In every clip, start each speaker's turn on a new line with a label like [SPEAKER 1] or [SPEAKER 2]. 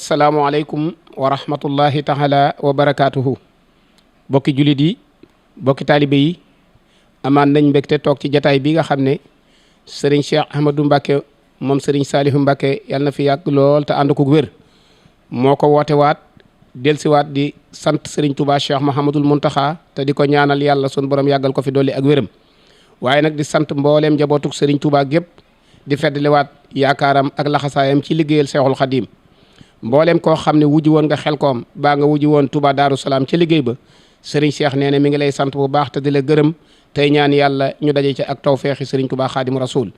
[SPEAKER 1] asalaamualeykum wa rahmatullahi taala wa barakaatuhu. bokki jullit yi bokki taalibe yi amaan nañ mbégte toog ci jataay bi nga xam ne sëriñ Cheikh Ahmadou Mbacké moom sëriñ Saalihu Mbacké yàlla na fi yàgg lool te ànd ko wér moo ko woote waat delsiwaat di sant sëriñ Touba Cheikh Mouhamadul Mountakha te di ko ñaanal yàlla sun borom yàggal ko fi dolli ak wéram waaye nag di sant mbooleem njabootuk sëriñ Touba gépp di feddliwaat yaakaaram ak laxasaayam ci liggéeyal Seexul Xadiim mbooleem koo xam ne wuji woon nga Xelkom baa nga wuji woon Touba Daaru Salaam ci liggéey ba sëriñ Cheikh nee na mi ngi lay sant bu baax te di la gërëm tey ñaan yàlla ñu daje ci ak tawfeexi sëriñ Touba Xaadimu Rasuul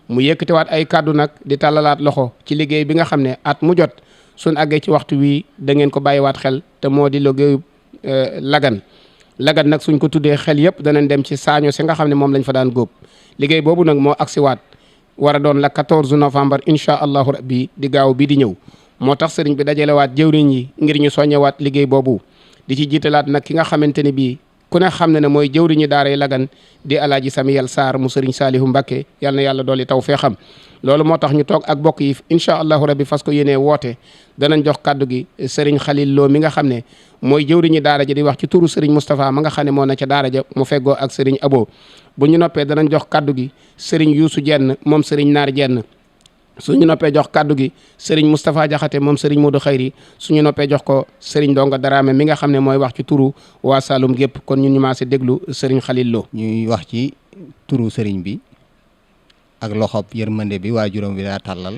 [SPEAKER 1] mu yëkkatiwaat ay kàddu nag di tàllalaat loxo ci liggéey bi nga xam ne at mu jot suñ àggee ci waxtu wii da ngeen ko bàyyiwaat xel te moo di liggéeyu lagan nag suñ ko tuddee xel yëpp danañ dem ci saaño si nga xam ne moom lañ fa daan góob liggéey boobu nag moo agsiwaat war a doon la 14 novembre incha allahu rabbi di gaaw bii di ñëw moo tax sëriñ bi dajalewaat jëwriñ yi ngir ñu soññewaat liggéey boobu di ci jiitalaat nag ki nga xamante ne bii ku ne xam ne mooy jëwriñu daaray lagan di alaaji Samiyel Sarr mu sëriñ Saalihu Mbacké yal na yàlla dolli taw fee xam loolu moo tax ñu toog ak bokk yi incha allahu rabbi fas ko yéenee woote danañ jox kàddu gi sëriñ Xalil Lo mi nga xam ne mooy jëwriñu daara ja di wax ci turu sëriñ Moustapha ma nga xam ne moo na ca daara ja mu feggoo ak sëriñ Abo bu ñu noppee danañ jox kàddu gi sëriñ Youssou Jenn moom sëriñ Naar Jenn suñu noppee jox kàddu gi sëriñ Moustapha Jaxate moom sëriñ Modou Xayri suñu noppee jox ko sëriñ Ndonga Daraame mi nga xam ne mooy wax ci turu waa Saloum gépp kon ñun ñu maase déglu sëriñ Xalil Lo
[SPEAKER 2] ñuy wax ci turu sëriñ bi ak loxob yërmande bi waa juróom bi daa tàllal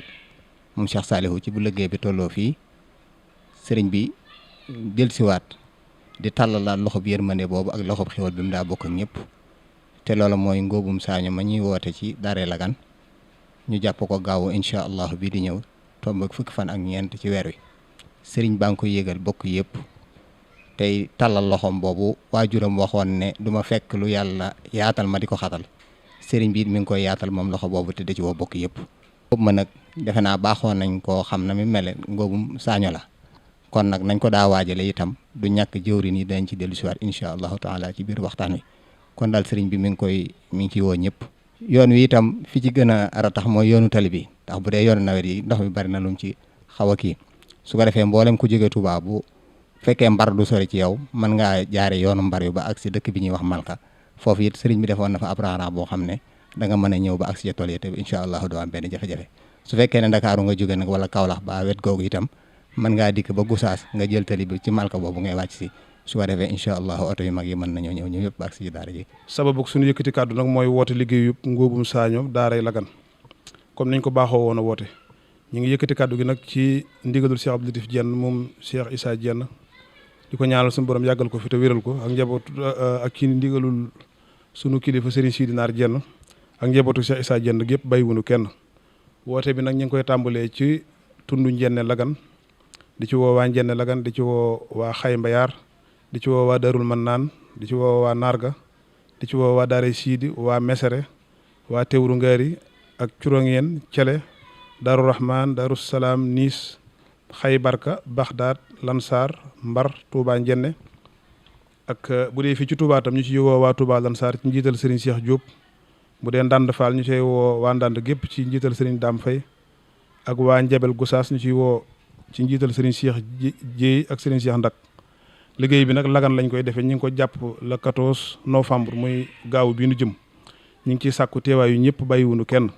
[SPEAKER 2] moom Cheikh Saalihu ci bu liggéey bi tolloo fii sëriñ bi delsiwaat di tàllalaat loxob yërmande boobu ak loxob xéwal bi mu daa bokk ak ñëpp te loola mooy ngóobum saaño ma ñuy woote ci Daaray Lagan ñu jàpp ko gaawu incha allah bii di ñëw tomb ak fukki fan ak ñeent ci weer wi sëriñ baa ngi koy yëgal bokk yëpp tey tàllal loxoom boobu waajuram waxoon ne du ma fekk lu yàlla yaatal ma di ko xatal sëriñ bi mi ngi koy yaatal moom loxo boobu te da ci woo bokk yëpp. boobu ma nag defe naa baaxoon nañ koo xam na mi mele ngóobum saaño la kon nag nañ ko daa waajale itam du ñàkk jëwrin yi dañ ci dellu siwaat incha allahu taala ci biir waxtaan wi kon daal sëriñ bi mi ngi ciy woo ñëpp. yoon wi itam fi ci gën a ratax mooy yoonu tali bi ndax bu dee yoonu nawet yi ndox mi bari na lu mu ci xaw a kii su ko defee mboolem ku jóge Touba bu fekkee mbar du sori ci yow mën ngaa jaare yoonu mbar yu ba ak si dëkk bi ñuy wax Malka foofu it sëriñ bi defoon na fa ab raara boo xam ne da nga mën a ñëw ba ak si ca tool yi te incha allah doo am benn jafe-jafe su fekkee ne Ndakaaru nga jóge nag wala Kaolack ba wet googu itam mën ngaa dikk ba Gosaas nga jël tali bi ci Malka boobu ngay wàcc si su ko defee incha allah oto yu mag yi mën nañoo ñëw ñëw yëpp ba ak si daara ji.
[SPEAKER 3] sababu suñu yëkkati kàddu nag mooy woote liggéeyu ngóobum saaño Daaray Lagan comme niñ ko baaxoo woon a woote ñu ngi yëkkati kàddu gi nag ci ndigalul Cheikh Abdou Latif Jenn moom Cheikh Issa Jenn di ko ñaanal suñu borom yàggal ko fi te wéral ko ak njaboot ak ci ndigalul sunu kilifa Serigne Sidi Naar Jenn ak njabootu Cheikh Issa Jenn gépp bàyyiwunu kenn woote bi nag ñu ngi koy tàmbalee ci tundu Njenne Lagan di ci woo waa Njenne Lagan di ci woo waa Xay Mbayaar di ci woo waa Darul Mannaan di ci woo waa Narga di ci woo waa Daaray Siidi waa Mesere waa Tewru Ngaari ak Curongeen Cele Daaru Rahman Daaru Salaam Niis Xay Barka Baxdaad Lansar Mbar Touba Njenne ak bu dee fii ci Touba tam ñu ci woo waa Touba Lansar ci njiital Serigne Cheikh Diop bu dee Ndand Fall ñu ciy woo waa Ndand gépp ci njiital Serigne Dame Faye ak waa Njebel Gosaas ñu ciy woo ci njiital Serigne Cheikh Jéey ak Serigne Cheikh Ndak liggéey bi nag Lagan lañ koy defee ñu ngi ko jàpp le 14 novembre muy gaaw bii nu jëm ñu ngi ciy sàkku teewaayu ñëpp bàyyiwunu kenn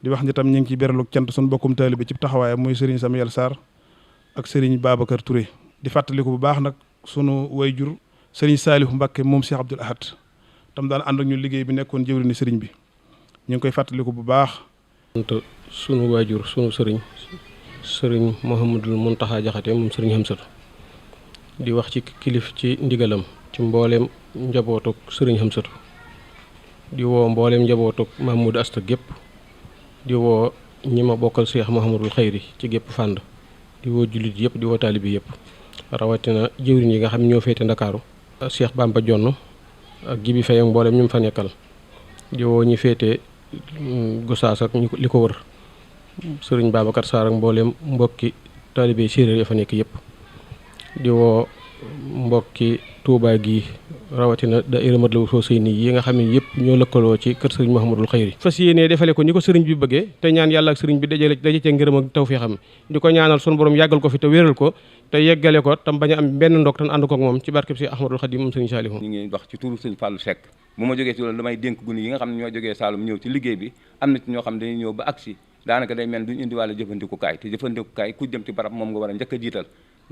[SPEAKER 3] di wax ni tam ñu ngi ciy beralug cant suñu bokkum taalibe bi ci taxawaayam muy Serigne Samiyel Sarr ak Serigne Babacar Touré di fàttaliku bu baax nag sunu wayjur Serigne Saalihu Mbacké moom Cheikh Abdoul Ahad tam daan ànd ak ñu liggéey bi nekkoon jëwriñu Serigne bi ñu ngi koy fàttaliku bu baax.
[SPEAKER 4] sunu waajur sunu Serigne Mouhamadul Mountakha Jaxate moom Serigne Hamsatu di wax ci kilif ci ndigalam ci mbooleem njabootuk sëriñ Hamsatu di woo mbooleem njabootuk Mahmoud Asta gépp di woo ñi ma bokkal Cheikh Mouhamadul Xayri ci gépp fànn di woo jullit yëpp di woo taalibi yëpp rawatina jëwriñ yi nga xam ñoo féete Ndakaaru Cheikh Bamba Jonn ak Jibi Faye ak mbooleem ñu fa nekkal di woo ñi féete Gosaas ak li ko wër sëriñ Babacar Sarr ak mbooleem mbokki taalibi séeréer ya fa nekk yëpp di woo mbokki Touba gi rawatina daayira Matlaboul Fawzayni yi nga xam ne yëpp ñoo lëkkaloo ci kër sëriñ Mouhamadul Khayri fas yéene defale ko ni ko sëriñ bi bëggee te ñaan yàlla ak sëriñ bi daje cee ngërëm ak tawfeexam di ko ñaanal sunu borom yàggal ko fi te wéral ko te yeggale ko tam bañ a am benn ndog tan ànd ko ak moom ci barkeb si Ahmadul Khadim moom sëriñ Saliou.
[SPEAKER 5] ñu ngi wax ci turu sëriñ Fallou Seck bu ma jógee ci loolu damay dénk gune yi nga xam ne ñoo jógee Saloum ñëw ci liggéey bi am na ci ñoo xam ne dañuy ñëw ba agsi daanaka day mel duñu indiwaale jëfandikukaay te jëfandikukaay ku jëm ci barab moom nga war a njëkk a jiital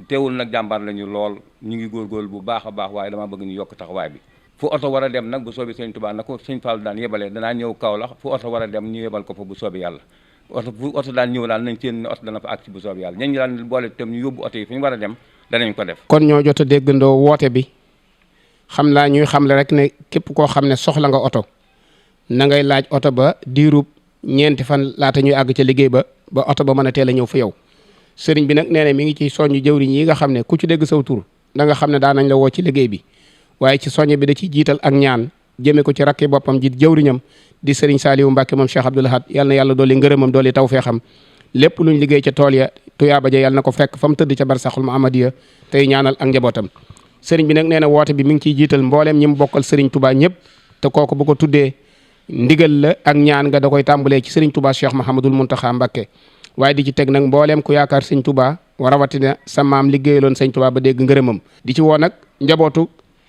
[SPEAKER 5] teewul nag jàmbaar lañu lool ñu ngi góorgóorlu bu baax a baax waaye dama bëgg ñu yokk taxawaay bi fu oto war a dem nag bu soobee sëñ Tuubaa na ko sëñ Fallu daan yebalee danaa ñëw Kaolack fu oto war a dem ñu yebal ko fa bu soobee yàlla fu oto daan ñëw daal nañ seen ne oto dana fa agsi bu soobee yàlla ñañ ñi daan boole itam ñu yóbbu oto yi fu ñu war a dem danañ ko def.
[SPEAKER 1] kon ñoo jot a déggandoo woote bi xam naa ñuy xamle rek ne képp koo xam ne soxla nga oto na ngay laaj oto ba diirub ñeenti fan laata ñuy àgg ca liggéey ba oto ba mën a teel a ñëw fa yow sëriñ bi nag nee na mi ngi ci soññu jëwriñ yi nga xam ne ku ci dégg saw tur da nga xam ne daan nañ la woo ci liggéey bi waaye ci soññ bi da ciy jiital ak ñaan jëmee ko ci rakki boppam ji jëwriñam di sëriñ Saliou Mbacke moom Cheikh Abdoul Ahad yal na yàlla dooli ngërëmam dooli tawfeexam lépp luñ liggéey ca tool ya tuyaaba ja yàlla na ko fekk fa mu tëdd ca barsaxul Muhammadiya tey ñaanal ak njabootam sëriñ bi nag nee na woote bi mi ngi ciy jiital mbooleem ñi mu bokkal sëriñ Touba ñëpp te kooku bu ko tuddee ndigal la ak ñaan nga da koy tàmbalee ci sëriñ Touba Cheikh Mahamadul Muntaxa Mbacke waaye di ci teg nag mbooleem ku yaakaar sëñ Touba rawatina sa maam liggéeyaloon sëñ Touba ba dégg ngërëmam di ci woo nag njabootu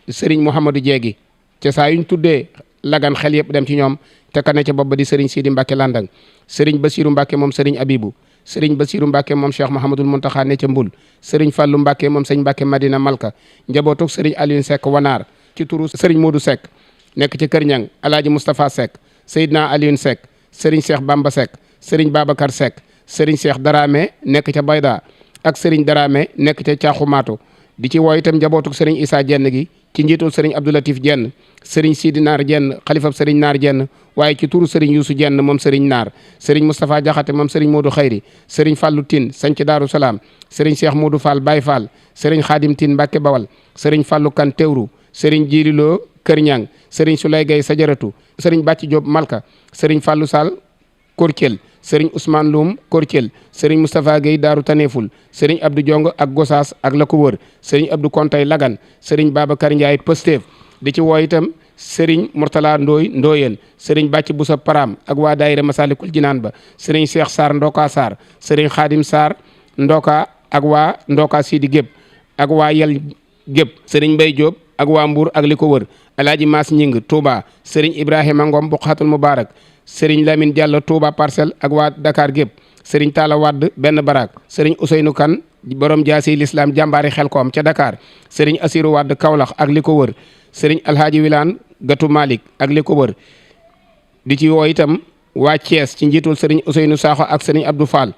[SPEAKER 1] sëriñ Mouhamadou Jeegi ca saa yuñ tuddee lagan xel yëpp dem ci ñoom te ka ne ca bopp ba di sëriñ Sidi Mbacke Landang sëriñ Basiru Mbacke moom sëriñ Abibu sëriñ Basiru Mbacke moom Cheikh Mahamadul Muntaxa ne ca Mbul sëriñ Fallu Mbacke moom sëñ Mbacke Madina Malka njabootuk sëriñ Alioune Seck Wanaar ci turu sëriñ Modou Seck nekk ci Kër Ñang alaaji Moustapha Seck Seydina Alioune Seck sëriñ Cheikh Bamba Seck sëriñ Babacar Seck sëriñ Cheikh Darame nekk ca Bayda ak sëriñ Darame nekk ca Caaxumaato di ci woo itam njabootuk sëriñ Issa Jenn gi ci njiitul sëriñ Abdoulatif Jenn sëriñ Sidi Naar Jenn xalifab sëriñ Naar Jenn waaye ci turu sëriñ Youssou Jenn moom sëriñ Naar sëriñ Moustapha Jaxate moom sëriñ Modou Xayri sëriñ Fallou Tine sanc Daaru Salaam sëriñ Cheikh Modou Fall Baye Fall sëriñ Xaadim Tine Mbacke Bawal sëriñ Fallou Kan Tewru sëriñ Jiililoo Kër Ñang sëriñ Souley Gay Sajaratu sëriñ Bàcci Diop Malka sëriñ Fallou Sall Kortiel sëriñ Ousmane Loum Kortiel sëriñ Moustapha Gueye Daaru Taneeful sëriñ Abdou Jong ak Gosaas ak la ko wër sëriñ Abdou Kontay Lagan sëriñ Babacar Ndiaye Pastef di ci woo itam sëriñ Mourtala Ndooyeen sëriñ Bàcc Busa Param ak waa daayira Masalikul Jinaan ba sëriñ Cheikh Sarr Ndoka Sarr sëriñ Khadim Sarr Ndoka ak waa Ndoka Sidi Gépp ak waa Yel Gépp sëriñ Mbay Diop ak waa Mbour ak li ko wër Alaaji Maas Ñing Touba sëriñ Ibrahima Ngom Buqatul Mubarak sëriñ Lamine Diallo Touba Parcelles ak waa Dakar gépp sëriñ Talla Wadd benn barak sëriñ Ousseynou Kane borom jaasi l'islam jàmbaari Xelkom ca Dakar sëriñ Assirou Wadd Kaolack ak li ko wër sëriñ Alhaaji Wilane Gatu Malik ak li ko wër di ci woo itam waa Thiès ci njiitul sëriñ Ousseynou Sakho ak sëriñ Abdou Fall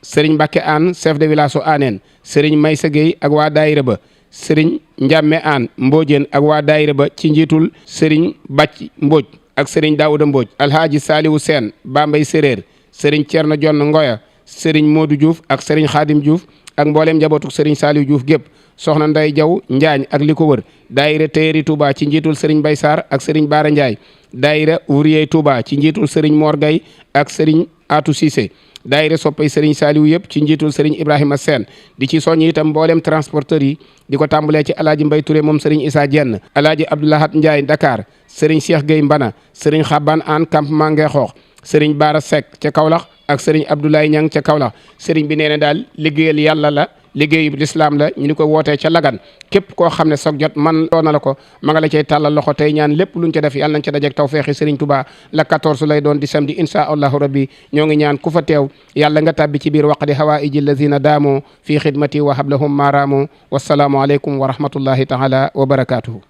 [SPEAKER 1] sëriñ Mbacke Anne chef de village su Aneen sëriñ Maysa Gueye ak waa daayira ba sëriñ Ndiame Anne Mbodjeen ak waa daayira ba ci njiitul sëriñ Bàcc Mbodj ak sëriñ Daouda Mbodj alhaaji Saliwu Seen Bambay Séréer sëriñ Thierno Jonn Ngoya sëriñ Modou Diouf ak sëriñ Khadim Diouf ak mbooleem njabootuk sëriñ Saliou Diouf gépp soxna Nday Jaw Njaañ ak li ko wër daayira Téeri Touba ci njiitul sëriñ Bay Sarr ak sëriñ Baara Ndiaye daayira ouvrier Touba ci njiitul sëriñ Mor Gay ak sëriñ Atou Cissé daayira soppay sëriñ Saliou yëpp ci njiitul sëriñ Ibrahima Sène di ci soññ itam mboolem transporteur yi di ko tàmbalee ci alaaji Mbay Touré moom sëriñ Issa Dieng alaaji Abdoulahat Ndiaye Dakar sëriñ Cheikh Gueye Mbana sëriñ Xaban An campement Ngexoox sëriñ Baara Seck ca Kaolack ak sëriñ Abdoulaye Niang ca Kaolack sëriñ bi nee na daal liggéeyal yàlla la liggéeyu lislaam la ñu ni ko wootee ca Lagan képp koo xam ne soog jot man doona la ko ma nga la cay tàllal loxo tey ñaan lépp luñ ca def yàlla nañ ca dajek tawfeexi sëriñ Touba la 14 lay doon di samedi insha allahu rabbi ñoo ngi ñaan ku fa teew yàlla nga tàbbi ci biir waqdi hawaïji allazina daamu fi xidmati wa hablahum maaraamu wassalaamu aleykum wa rahmatullahi taala wa barakatuhu